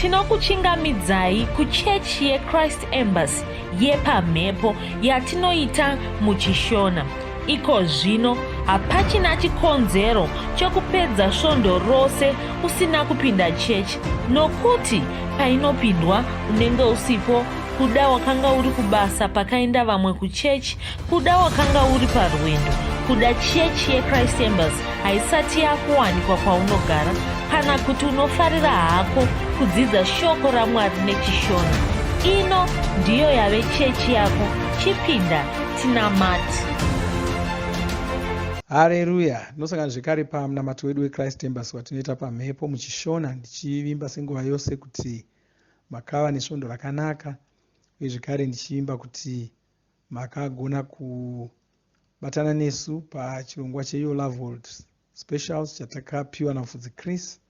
Tinokuchingamidzai kuchechi yeChrist Embassy yepamhepo yatinoita muchiShona. Iko zvino hapachina chikonzero chokupedza svondo rose usina kupinda chechi nokuti painopindwa unenge usipo kuda wakanga uri kubasa pakaenda vamwe kuchechi kuda wakanga uri parwendo kuda chechi yechrist embassy haisati yakuwanikwa kwaunogara kana kuti unofarira hako kudzidza shoko ramwari nechishona ino ndiyo yave chechi yako chipinda tinamati Hareruya! Tinosangana zvekare pamunamato wedu weChrist Embassy watinoita pamhepo muchishona ndichivimba senguva yose kuti makava nesvondo rakanaka uye zvekare ndichivimba kuti makagona kubatana nesu pachirongwa cheYour Love World Specials chatakapiwa naMufudzi Chris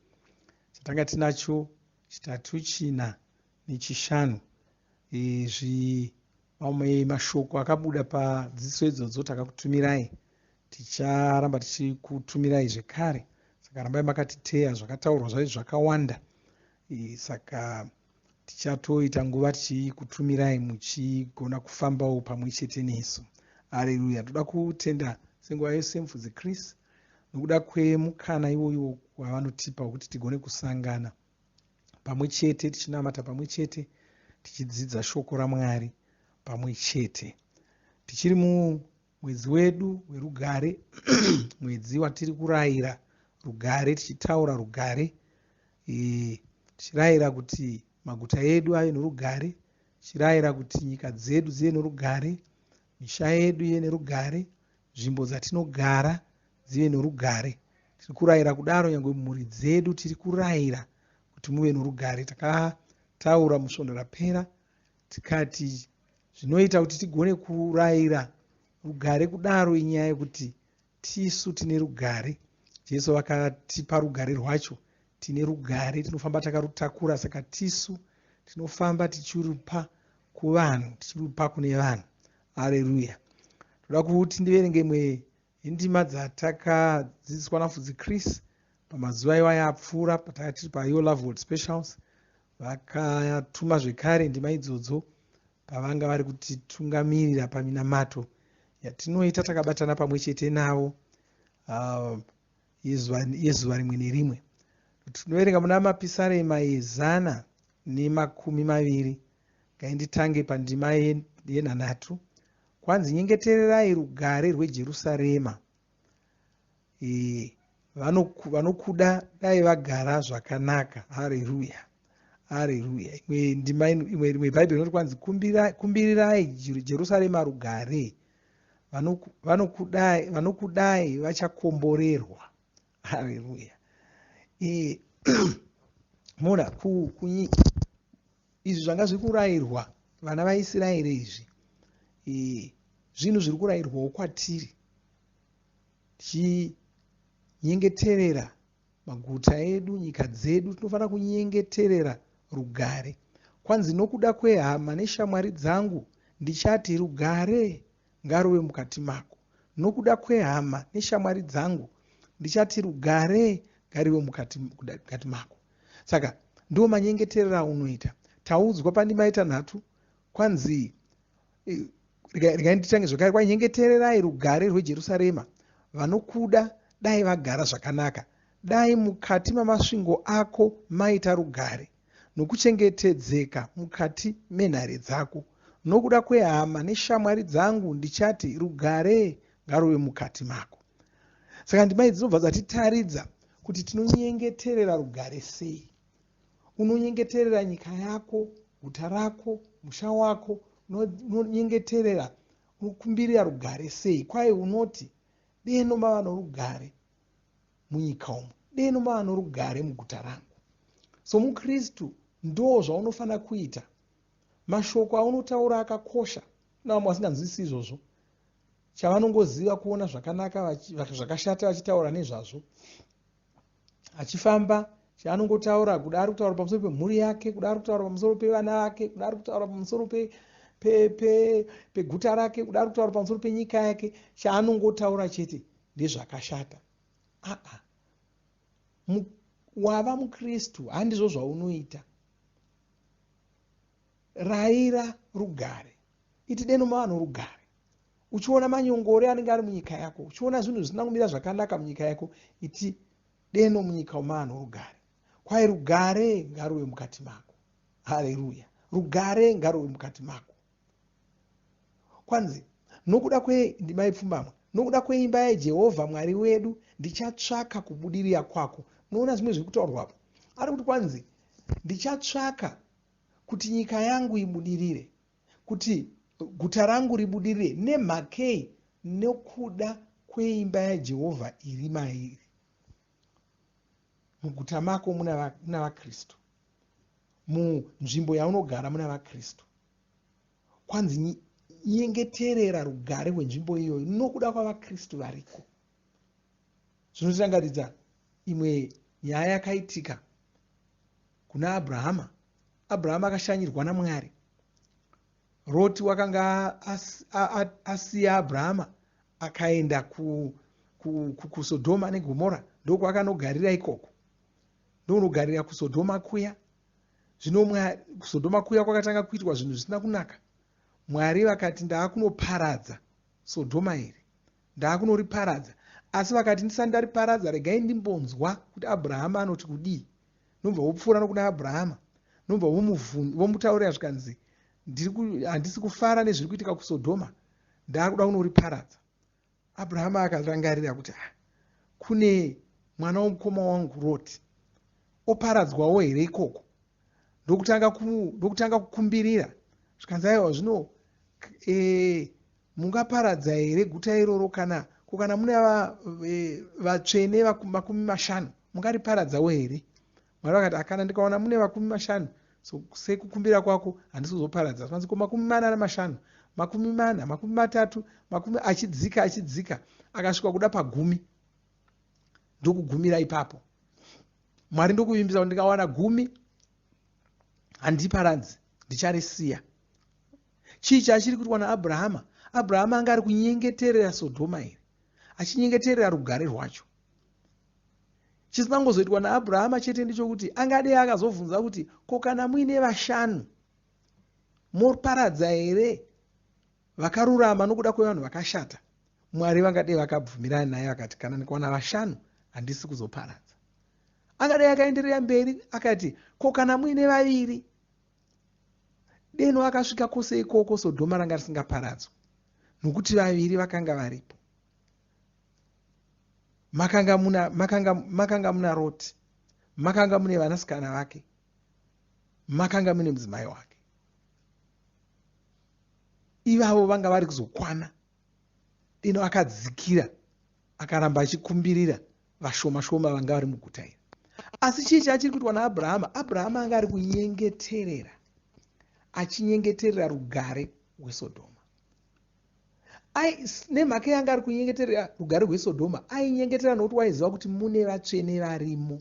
chatanga tinacho Chitatu, China neChishanu. Izvi mamwe mashoko akabuda padzidziso idzodzo takakutumirai ticharamba tichikutumirai zvekare saka rambai makatiteya zvakataurwa zvaive zvakawanda saka tichatoita nguva tichikutumirai muchigona kufambawo pamwe chete nesu areruya toda kutenda senguva yose mufudzi chris nokuda kwemukana iwoyo wavanotipa wekuti tigone kusangana pamwe chete tichinamata pamwe chete tichidzidza shoko ramwari pamwe chete tichiri mumwedzi wedu werugare mwedzi watiri kurayira rugare tichitaura rugare e, tichirayira kuti maguta edu ave norugare tichirayira kuti nyika dzedu dzive norugare misha yedu ive nerugare nzvimbo dzatinogara dzive norugare tiri kurayira kudaro nyange mumhuri dzedu tiri kurayira kuti muve norugare takataura musvondo rapera tikati zvinoita kuti tigone kurayira rugare kudaro inyaya yekuti tisu tine rugare jesu vakatipa rugare rwacho tine rugare tinofamba takarutakura saka tisu tinofamba tichirupa kuvanhu tichirupa kune vanhu areruya toda kuti ndiverenge imwe yendima dzatakadzidziswa nafudzi chris pamazuva iwaya apfuura patanga tiri payo love world specials vakatuma zvekare ndima idzodzo pavanga vari kutitungamirira paminamato yatinoita takabatana pamwe chete navo yezuva rimwe nerimwe tinoverenga muna mapisarema yezana nemakumi maviri ngainditange pandima yenhanhatu kwanzi nyengetererai rugare rwejerusarema e, vanokuda dai vagara zvakanaka hareruya hareruya imwe ndima imwe rimwe bhaibheri rinoti kwanzi kumbirirai jerusarema rugare vanokudai vanokudai vachakomborerwa hareruya e, mona ku, ku, izvi zvanga zviri kurayirwa vana vaisraeri izvi e, zvinhu zviri kurayirwawo kwatiri tichinyengeterera maguta edu nyika dzedu tinofanira kunyengeterera rugare kwanzi nokuda kwehama neshamwari dzangu ndichati rugare ngaruve mukati mako nokuda kwehama neshamwari dzangu ndichati rugare ngarive mukati, mukati mako saka ndiwo manyengeterero aunoita taudzwa pandima yetanhatu kwanzi eh, regai nditange zvakare kwanyengetererai rugare rwejerusarema vanokuda dai vagara zvakanaka dai mukati mamasvingo ako maita rugare nokuchengetedzeka mukati menhare dzako nokuda kwehama neshamwari dzangu ndichati rugare ngaruve mukati mako saka ndima idzi dzinobva dzatitaridza kuti tinonyengeterera rugare sei unonyengeterera nyika yako guta rako musha wako unonyengeterera unokumbirira rugare sei kwai unoti deno mava norugare munyika umu deno mava norugare muguta rangu somukristu ndo zvaunofanira kuita mashoko aunotaura akakosha kuna vamwe vasinganzwisisi izvozvo chavanongoziva kuona zvakanaka zvakashata vachitaura nezvazvo achifamba chaanongotaura kuda ari kutaura pamusoro pemhuri yake kuda ari kutaura pamusoro pevana vake kuda ari kutaura pamusoro peguta rake kuda ari kutaura pamusoro penyika yake chaanongotaura chete ndezvakashata aa wava mukristu handizvo zvaunoita. Raira rugare. Iti deno mava norugare. Uchiona manyongore anenge ari munyika yako, uchiona zvinhu zvisina kumira zvakanaka munyika yako, iti deno munyika mava norugare. Kwai rugare ngaruve mukati mako. Hareruya. Rugare ngaruve mukati mako. Kwanzi nokuda kwendima yepfumbamwe, nokuda kweimba yaJehovha Mwari wedu ndichatsvaka kubudirira kwako. Unoona zvimwe zviri kutaurwa apo. Ari kuti kwanzi ndichatsvaka kuti nyika yangu ibudirire, kuti guta rangu ribudirire. Nemhakei? Nokuda kweimba yaJehovha iri mairi. Muguta mako muna vaKristu, munzvimbo yaunogara muna vaKristu. Kwanzi nyengeterera rugare rwenzvimbo iyoyo nokuda kwavaKristu variko. Zvinotirangaridza imwe nyaya yakaitika kuna Abrahama. Abrahama akashanyirwa naMwari. Roti wakanga asiya Abrahama akaenda kuSodhoma neGomora, ndokwakanogarira ikoko. Ndokunogarira kuSodhoma kuya. Zvino kuSodhoma kuya kwakatanga kuitwa zvinhu zvisina kunaka. Mwari vakati ndaakunoparadza Sodhoma iri. Ndaakunoriparadza. Asi vakati ndisati ndariparadza regai ndimbonzwa kuti Abrahama anoti kudii. Nobva vopfuura nokuna Abrahama. Nobva vomutaurira zvikanzi handisi kufara nezviri kuitika kuSodhoma. Ndaakuda kunoriparadza. Abrahama akarangarira kuti kune mwana womukoma wangu Roti. Oparadzwawo here ikoko? Ndokutanga kukumbirira. Zvikanzi aiwa zvino mungaparadza here guta iroro kana ko kana mune vatsvene 50 mungariparadzawo here? Mwari vakati akana ndikaona mune 50 so sekukumbira kwako handisi kuzoparadza. Zvikanzi ko 45, 40, 30, makumi achidzika achidzika akasvika kuda pagumi. Ndokugumira ipapo. Mwari ndokuvimbisa kuti ndikawana 10 handiparadzi, ndicharisiya. Chii chachiri kuitwa naAbrahama? Abrahama anga ari kunyengeterera Sodhoma iri, achinyengeterera rugare rwacho. Chisina kungozoitwa naAbrahama chete ndechokuti angadei akazobvunza kuti ko kana muine 5 moparadza here vakarurama nokuda kwevanhu vakashata? Mwari vangadei vakabvumirana naye vakati kana ndikawana 5 handisi kuzoparadza. Angadei akaenderera mberi akati ko kana muine 2? Deno akasvika kwose ikoko Sodhoma ranga risingaparadzwi nokuti 2 vakanga varipo. Makanga muna Roti, makanga mune vanasikana vake, makanga mune mudzimai wake. Ivavo vanga vari kuzokwana. Deno akadzikira akaramba achikumbirira vashoma shoma vanga vari muguta iri. Asi chii chachiri kuitwa naAbrahama? Abrahama anga ari kunyengeterera, achinyengeterera rugare rweSodhoma. Nemhaka yanga ari kunyengeterera rugare rweSodhoma, ainyengetera nokuti waiziva kuti mune vatsvene varimo.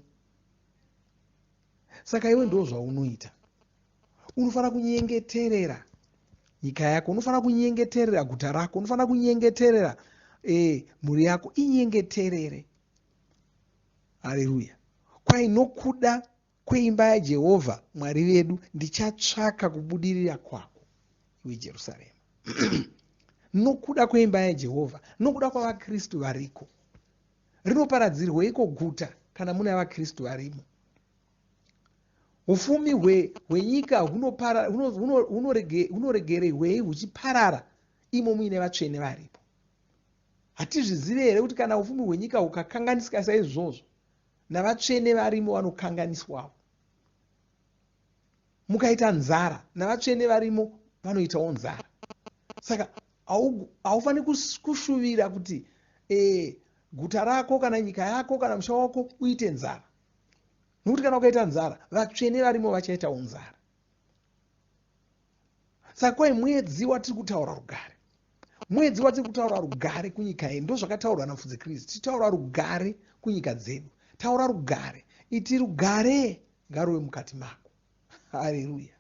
Saka iwe ndo zvaunoita. Unofanira kunyengeterera nyika yako, unofanira kunyengeterera guta rako, unofanira kunyengeterera mhuri yako, inyengeterere. Haleluya. Kwai nokuda kweimba yaJehovha Mwari vedu ndichatsvaka kubudirira kwako iwe Jerusarema. Nokuda kweimba yaJehovha, nokuda kwavaKristu variko. Rinoparadzirweiko guta kana mune vaKristu varimo? Ufumi hwenyika hunoregererwei huchiparara imo muine vatsvene varipo? Hatizvizivi here kuti kana ufumi hwenyika hukakanganisika saizvozvo, navatsvene varimo vanokanganiswawo? Mukaita nzara, navatsvene varimo vanoitawo nzara. Saka haufaniri kushuvira kuti guta rako kana nyika yako kana musha wako uite nzara. Nokuti kana ukaita nzara, vatsvene varimo vachaitawo nzara. Saka kwai mwedzi watiri kutaura rugare. Mwedzi watiri kutaura rugare kunyika yedu. Ndozvakataurwa naMufudzi Kristu. Tichitaura rugare kunyika dzedu. Taura rugare. Iti rugare ngaruve mukati mako. Haleluya.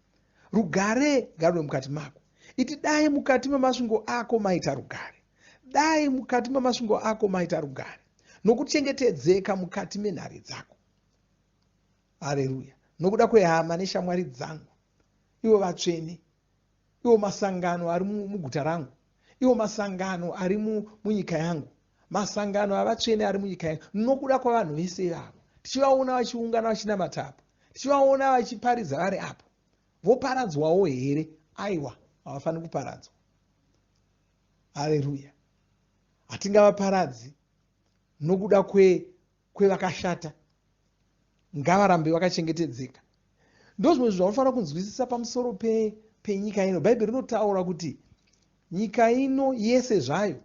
Rugare ngaruve mukati mako. Iti dai mukati memasvingo ako maita rugare. Dai mukati memasvingo ako maita rugare. Nokuchengetedzeka mukati menhare dzako. Haleluya. Nokuda kwehama neshamwari dzangu, ivo vatsvene. Iwo masangano ari muguta rangu, iwo masangano ari munyika yangu, masangano avatsvene ari munyika yangu, nokuda kwavanhu vese ivavo, tichivaona vachiungana vachinamata apo, tichivaona vachiparidza vari apo, voparadzwawo here? Aiwa, havafaniri kuparadzwa. Haleluya! Hatingavaparadzi nokuda kwevakashata, ngavarambe vakachengetedzeka. Ndozvimwe zvinhu zvaunofanira kunzwisisa pamusoro penyika ino. Bhaibheri rinotaura kuti nyika ino yese zvayo,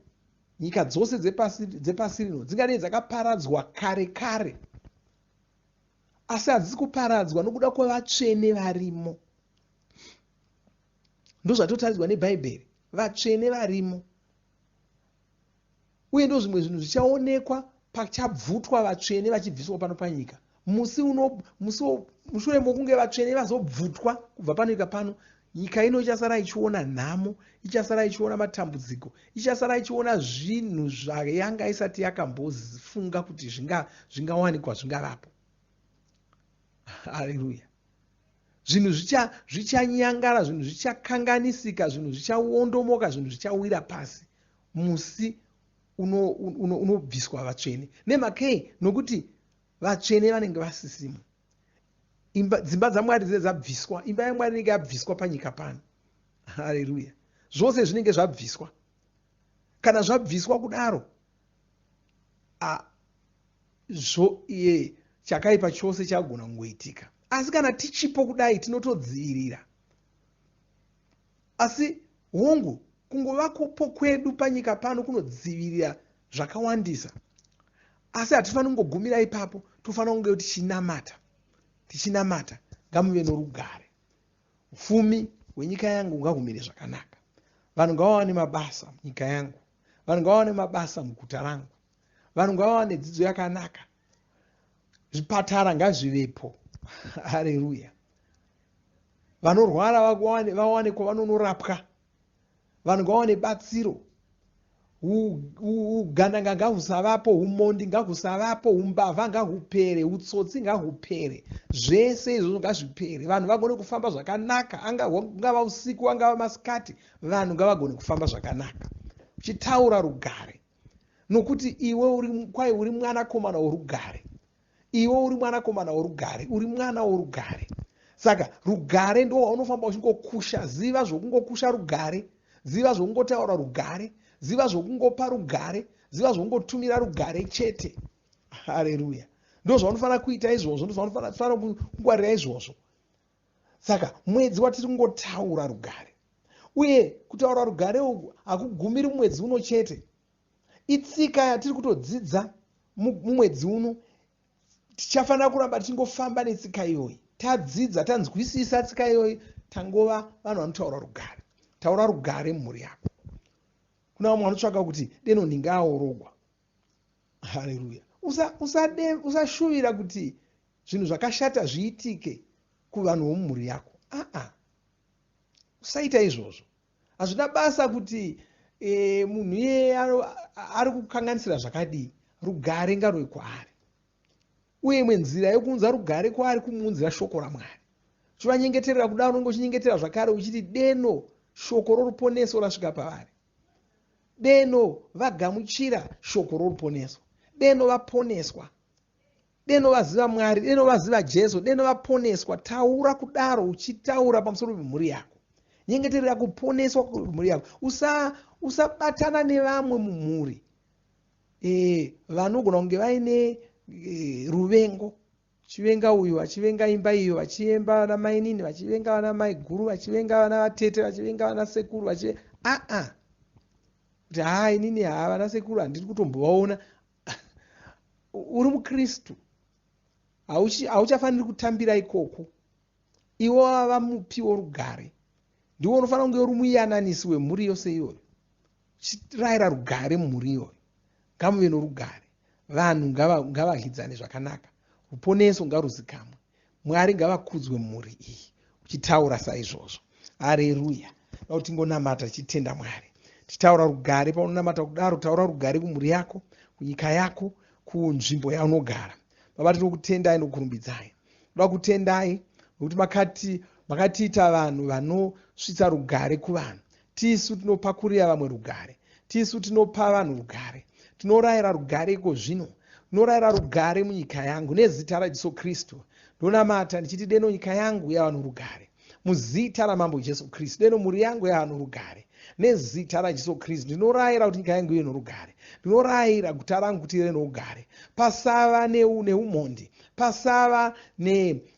nyika dzose dzepasi rino dzingadei dzakaparadzwa kare kare, asi hadzisi kuparadzwa nokuda kwevatsvene varimo. Ndozvatotaridzwa neBhaibheri, vatsvene varimo. Uye ndozvimwe zvinhu zvichaonekwa pachabvutwa vatsvene vachibviswa pano panyika. Musi uno, musi mushure mokunge vatsvene vazobvutwa kubva panyika pano, nyika ino ichasara ichiona nhamo, ichasara ichiona matambudziko, ichasara ichiona zvinhu zvayanga isati yakambofunga kuti zvingawanikwa, zvingavapo. Haleluya! Zvinhu zvichanyangara, zvinhu zvichakanganisika, zvinhu zvichawondomoka, zvinhu zvichawira pasi musi unobviswa vatsvene. Nemhakei? Nokuti vatsvene vanenge vasisimo. Dzimba dzaMwari dzinenge dzabviswa, imba yaMwari inenge yabviswa panyika pano. Haleluya! Zvose zvinenge zvabviswa. Kana zvabviswa kudaro, chakaipa chose chagona kungoitika. Asi kana tichipo kudai, tinotodzivirira. Asi hongu, kungovapo kwedu panyika pano kunodzivirira zvakawandisa. Asi hatifaniri kungogumira ipapo, tofanira kunge tichinamata. Tichinamata, ngamuve norugare. Ufumi hwenyika yangu ngahumire zvakanaka. Vanhu ngavawane mabasa munyika yangu. Vanhu ngavawane mabasa muguta rangu. Vanhu ngavawane dzidzo yakanaka. Zvipatara ngazvivepo. Haleluya. Vanorwara vawane kwavanonorapwa. Vanhu ngavawane batsiro. Ugandanga ngahusavapo, umondi ngahusavapo, umbavha ngahupere, utsotsi ngahupere. Zvese izvozvo ngazvipere. Vanhu vagone kufamba zvakanaka, ungava usiku, angava masikati, vanhu ngavagone kufamba zvakanaka. Uchitaura rugare. Nokuti iwe uri, kwai uri mwanakomana worugare. Iwe uri mwanakomana worugare, uri mwana worugare. Saka rugare ndo waunofamba uchingokusha. Ziva zvokungokusha rugare, ziva zvokungotaura rugare, ziva zvokungopa rugare, ziva zvokungotumira rugare chete. Haleluya! Ndo zvaunofanira kuita izvozvo, ndo zvaunofanira kungwarira izvozvo. Saka mwedzi watiri kungotaura rugare, uye kutaura rugare uku hakugumiri mumwedzi uno chete. Itsika yatiri kutodzidza mumwedzi uno. Tichafanira kuramba tichingofamba netsika iyoyi. Tadzidza, tanzwisisa tsika iyoyi, tangova vanhu vanotaura rugare. Taura rugare mumhuri yako. Kuna vamwe vanotsvaka kuti deno ndingaorogwa. Haleluya! Usashuvira kuti zvinhu zvakashata zviitike kuvanhu vomumhuri yako. Aa, usaita izvozvo. Hazvina basa kuti munhu iyeye ari kukanganisira zvakadii, rugare ngaruve kwaari. Uye imwe nzira yokuunza rugare kwaari kumuunzira shoko raMwari. Uchivanyengeterera kudaro, unenge uchinyengetera zvakare uchiti deno shoko roruponeso rasvika pavari. Deno vagamuchira shoko roruponeso. Deno vaponeswa. Deno vaziva Mwari, deno vaziva Jesu, deno vaponeswa. Taura kudaro uchitaura pamusoro pemhuri yako. Nyengeterera kuponeswa kwemhuri yako. Usabatana nevamwe mumhuri vanogona kunge vaine ruvengo. Chivenga uyu, vachivenga imba iyo, vachiemba vana mainini, vachivenga vana maiguru, vachivenga vana vatete, vachivenga vana sekuru, vachivenga aa kuti haa inini haa vana sekuru handiri kutombovaona. Uri muKristu, hauchafaniri kutambira ikoko. Iwe wava mupi worugare, ndiwe unofanira kunge uri muyananisi wemhuri yose iyoyo. Uchirayira rugare mumhuri iyoyo. Ngamuve norugare, vanhu ngavadyidzane zvakanaka, ruponeso ngaruzikamwe, Mwari ngavakudzwe mumhuri iyi. Uchitaura saizvozvo. Hareruya! Dai tingonamata tichitenda Mwari, tichitaura rugare. Paunonamata kudaro, taura rugare kumhuri yako, kunyika yako, kunzvimbo yaunogara. Baba, tinokutendai nokurumbidzai. Toda kutendai nokuti makatiita vanhu Tinosvitsa rugare kuvanhu. Tisu tinopakurira vamwe rugare. Tisu tinopa vanhu rugare. Tinorayira rugare iko zvino. Tinorayira rugare munyika yangu nezita raJesu Kristu. Ndonamata ndichiti deno nyika yangu yava norugare. Muzita raMambo Jesu Kristu, deno mhuri yangu yava norugare. Nezita raJesu Kristu, ndinorayira kuti nyika yangu ive norugare. Ndinorayira guta rangu kuti rive norugare. Pasava neumhondi, pasava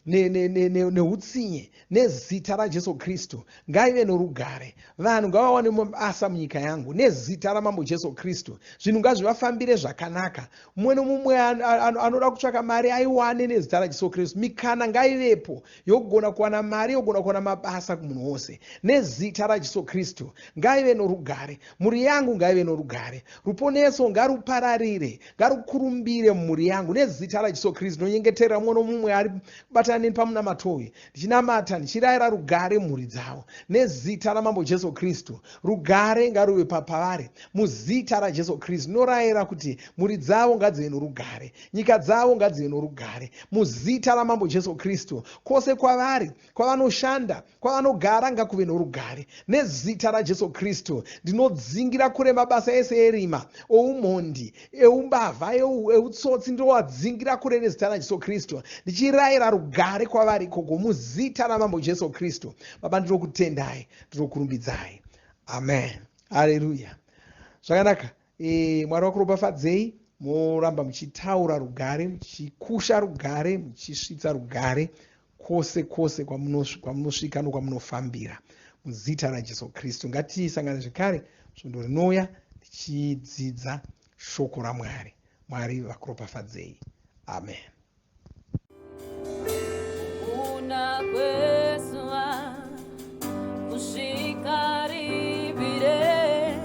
neutsinye. Nezita raJesu Kristu, ngaive norugare. Vanhu ngavawane mabasa munyika yangu. Nezita raMambo Jesu Kristu, zvinhu ngazvivafambire zvakanaka. Mumwe nomumwe anoda kutsvaka mari aiwane nezita raJesu Kristu. Mikana ngaivepo yokugona kuwana mari, yokugona kuwana mabasa kumunhu wose. Nezita raJesu Kristu, ngaive norugare. Mhuri yangu ngaive norugare. Ruponeso ngarupararire, ngarukurumbire mumhuri yangu. Nezita raJesu Kristu, ndinonyengeterera mumwe nomumwe ari kubatana neni pamunamato uyu. Ndichinamata, ndichirayira rugare mhuri dzavo. Nezita raMambo Jesu Kristu, rugare ngaruve pavari. Muzita raJesu Kristu, ndinorayira kuti mhuri dzavo ngadzive norugare. Nyika dzavo ngadzive norugare. Muzita raMambo Jesu Kristu, kwose kwavari, kwavanoshanda, kwavanogara ngakuve norugare. Nezita raJesu Kristu, ndinodzingira kure mabasa ese erima, oumhondi, eumbavha, eutsotsi, ndinowadzingira kure nezita raJesu Kristu, ndichirayira rugare kwavari ikoko muzita raMambo Jesu Kristu. Baba, ndinokutendai, ndinokurumbidzai. Amen. Haleluya. Zvakanaka. Mwari vakuropafadzei, moramba muchitaura rugare, muchikusha rugare, muchisvitsa rugare kwose kwose kwamunosvika nokwamunofambira muzita raJesu Kristu. Ngatisangane zvekare svondo rinouya tichidzidza shoko raMwari. Mwari vakuropafadzei. Amen. Kuna kwezuva kusvika rivire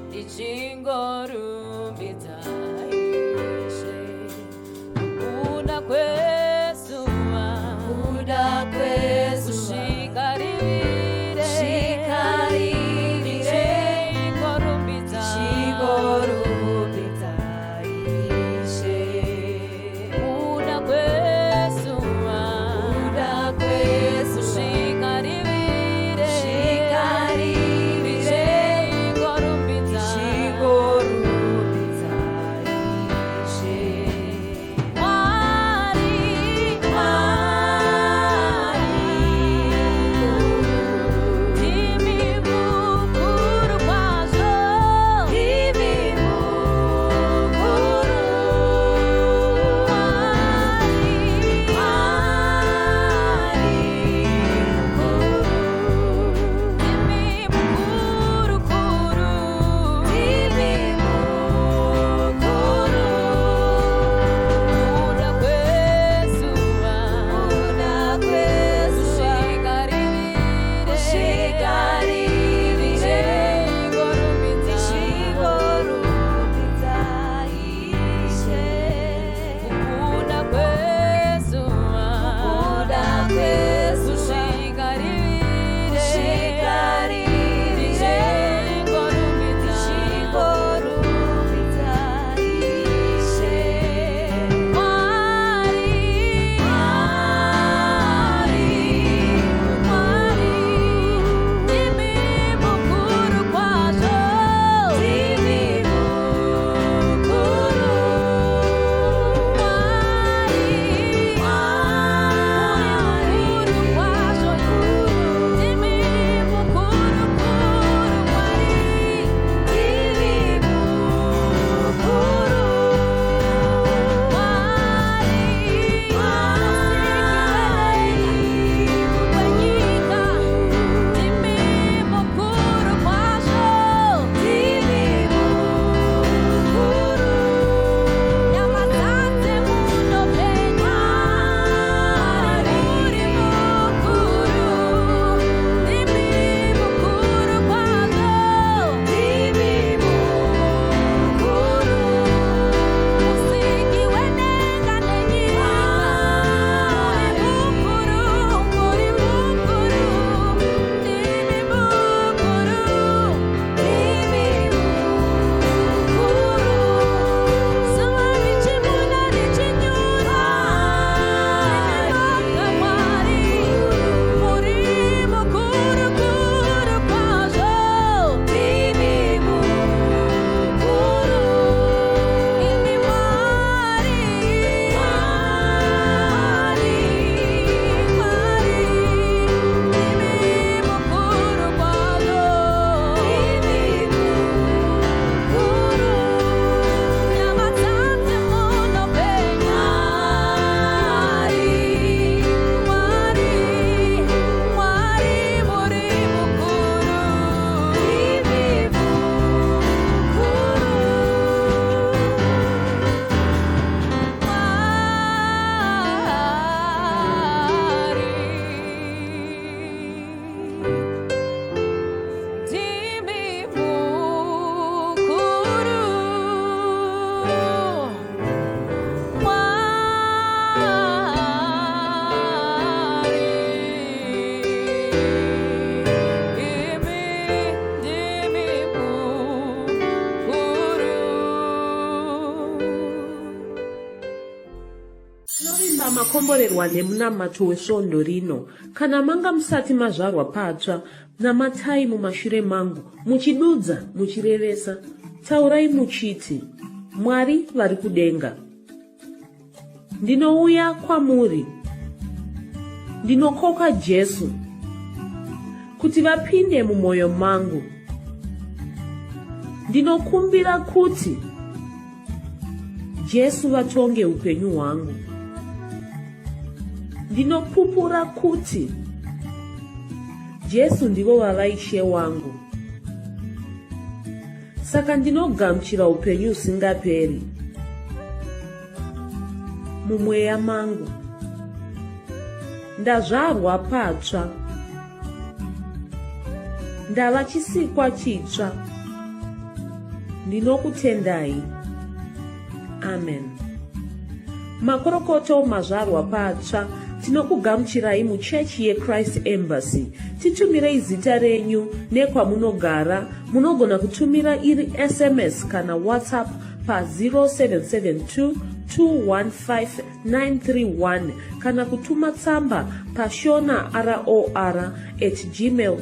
ndichingorumbidza Ishe. Kuna kwezuva Kuda kwezuva kusvika rivire kusvika rivire ndichingorumbidza ndichingorumbidza Ishe. Kuda kwezuva Kuda kwezuva makomborerwa nemunamato wesvondo rino. Kana manga musati mazvarwa patsva, namatai mumashure mangu, muchidudza, muchirevesa. Taurai muchiti, Mwari vari kudenga. Ndinouya kwamuri. Ndinokoka Jesu kuti vapinde mumwoyo mangu. Ndinokumbira kuti Jesu vatonge upenyu hwangu. Ndinopupura kuti Jesu ndivo vava Ishe wangu. Saka ndinogamuchira upenyu husingaperi mumweya mangu. Ndazvarwa patsva. Ndava chisikwa chitsva. Ndinokutendai. Amen. Makorokoto mazvarwa patsva tinokugamuchirai muchechi yeChrist Embassy. Titumirei zita renyu nekwamunogara. Munogona kutumira iri SMS kana WhatsApp pa 0772 215 931 kana kutuma tsamba pashona ror at gmail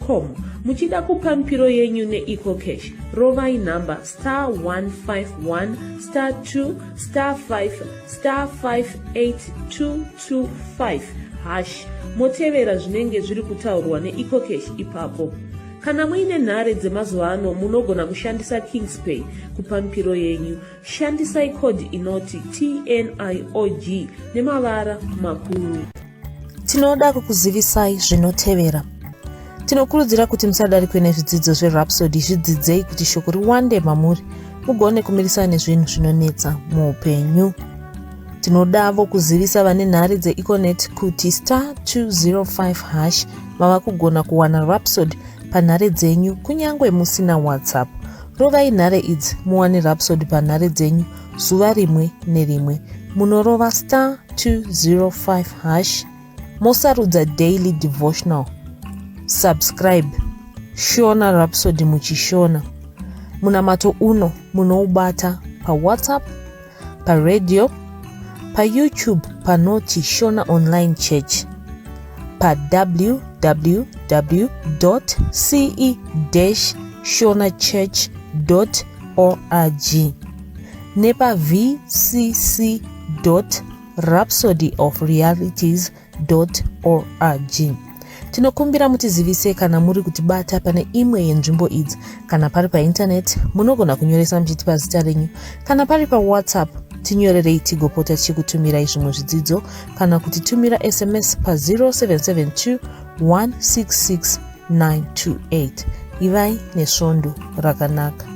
com. Muchida kupa mipiro yenyu neEcoCash, rovai nhamba star 151 star 2 star 5 star 58225 hash motevera zvinenge zviri kutaurwa neEcoCash ipapo. Kana muine nhare dzemazuva ano munogona kushandisa Kingspay kupa mipiro yenyu. Shandisai code inoti TNIOG nemavara makuru. Tinoda kukuzivisai zvinotevera. Tinokurudzira kuti musadarikwe nezvidzidzo zveRhapsody, zvidzidzei kuti shoko riwande mamuri mugone kumirisana nezvinhu zvinonetsa muupenyu. Tinodavo kuzivisa vane nhare dzeEconet kuti star 205 hash mava kugona kuwana Rhapsody panhare dzenyu kunyange musina WhatsApp. Rovai nhare idzi muwane Rhapsody panhare dzenyu zuva rimwe nerimwe. Munorova star 205 hash mosarudza daily devotional. Subscribe Shona Rhapsody muchishona. Munamato uno munoubata paWhatsApp, paradio, paYouTube panoti Shona Online Church, pa www.ce-shonachurch.org nepa vcc rhapsodyofrealities org. Tinokumbira mutizivise kana muri kutibata pane imwe yenzvimbo idzi. Kana pari paintaneti, munogona kunyoresa muchitipa zita renyu. Kana pari paWhatsApp, tinyorerei tigopota tichikutumirai zvimwe zvidzidzo kana kutitumira SMS pa 0772 166 928. Ivai nesvondo rakanaka.